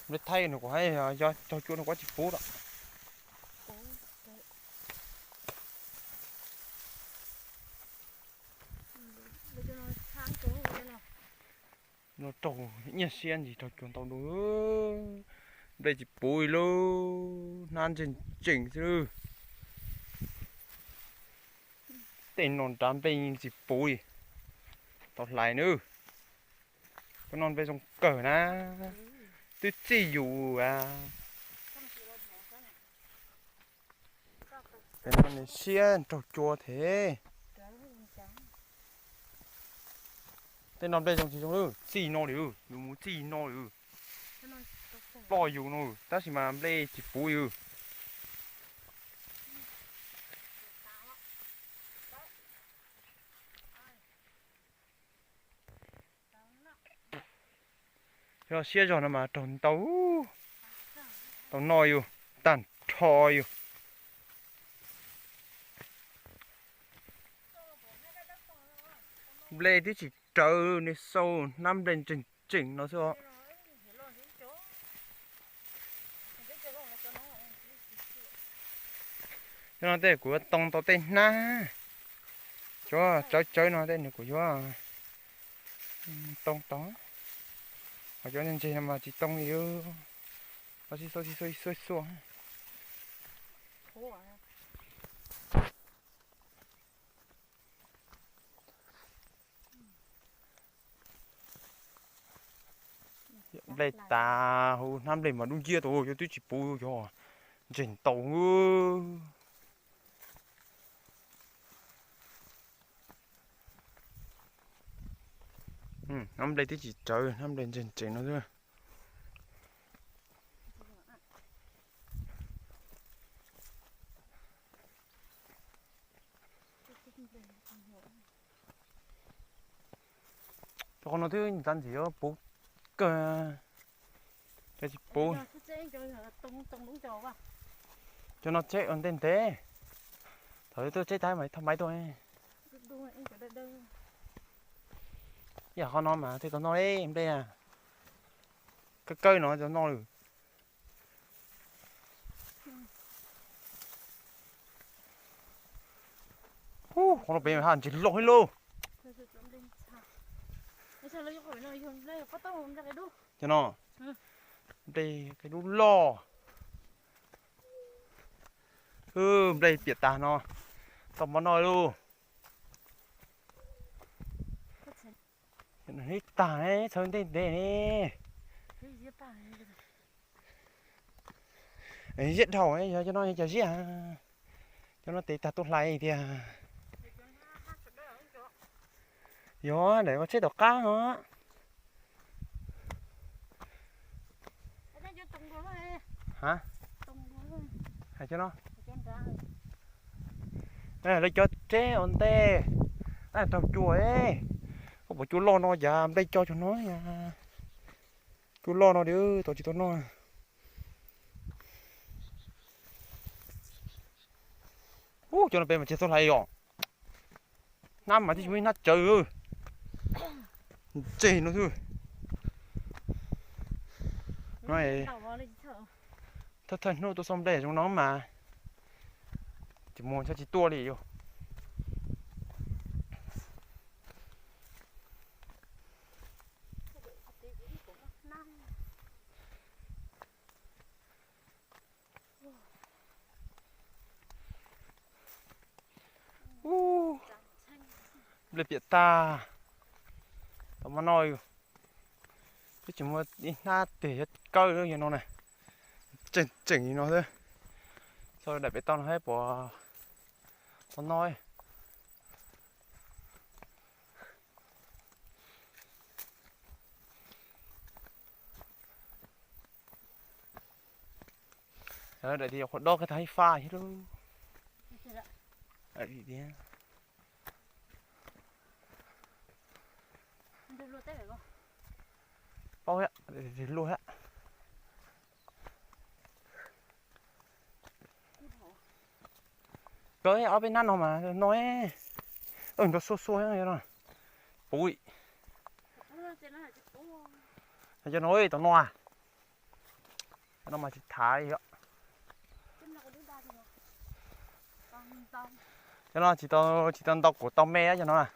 Nplej thaib nws kuj hais yog raug cua nws kuj tsis puv lawm. Nws raug nyiaj siab ntsis raug cua ntau dua, nplej tsis puv li lauj, hnab ntseeg ntseeg xwb. Tej no nrad nplej tsis puv li, tau hlais nawb. Cov no nplej zoo kawg na, twb txij yus a. Cov no nws siab raug cua thiab. Tej no nplej zoo tsis zoo lawm, txij no li, nws mus txij no li. Ploj yus no, tab sis mas nplej tsis puv li. Yog siab zog no mas raug ntau, tau noj yus tag nrho yus. Nplej twb tsis rawv, nws xau hnab nplej ntseeg ntseeg no xwb os. Cov no tej kuv yuav too tau tej hnab, cov tsawv tsawv no tej nws kuv yuav too tau, ho cov ntseg no mas tsis too li, tsis xua tsis xua xua. Nplej tas, hnab nplej mas dub nciab tau, cov twb tsis puv cov ntseeg ntau. Hnab nplej twb tsis rawv, hnab nplej ntseeg ntseeg no xwb. Cov qhov no twb ntxav ntxim yuav puv kawg, cov tsis puv. Cov no tseb ua ntej ntev. Thaum twb tseb tag mas thauj maiv tuaj. Ib yam qhov no mas thiaj tau noj nplej, kawg kawg no tau noj lawm. Ub, qhov no pem haj ntsis loj thiab lauj. Cov no, nplej qe dub loj. Nplej piam tag no, tau mov noj lauj. Ib tag ne, txhawv ntej ntev ne. Ziab dhau, yog cov no yog cov ziab. Cov no tes tag tuaj hlais tiag. Yog daim koj tsheb tom qab no. Hais cov no, lawv cov tseb ua ntej, raug cua, koj pom cua loj no cas nplej co cov no, cua loj no li tau tsis tau noj. Ub, cov no pem mas tsis tau hlais os. Hnab mas twb tsis muaj ib hnab tsawv, ntseg no xwb. Thawj thawj hnub tuaj xauj nplej zoo no mas tsis muaj tsis tuaj li yus. Ub, nplej piam tag, tau mov noj yus. Twb tsis muaj ib hnab tes yuav kawg li no na, tseem tseem li no xwb. Txog daim pem toj no thiab puas tau noj. Daim tias qhuav dob kiag tag ib faj thiab lauj. Paub thiab, luaj thiab. Kawg ob peb hnab no mas no, nrov xuaj xuaj no. Puv. Cov no tau noj. Cov no mas tsis thav li os. Cov no tsis tau, tsis tau ntau kuv tau me cov no na.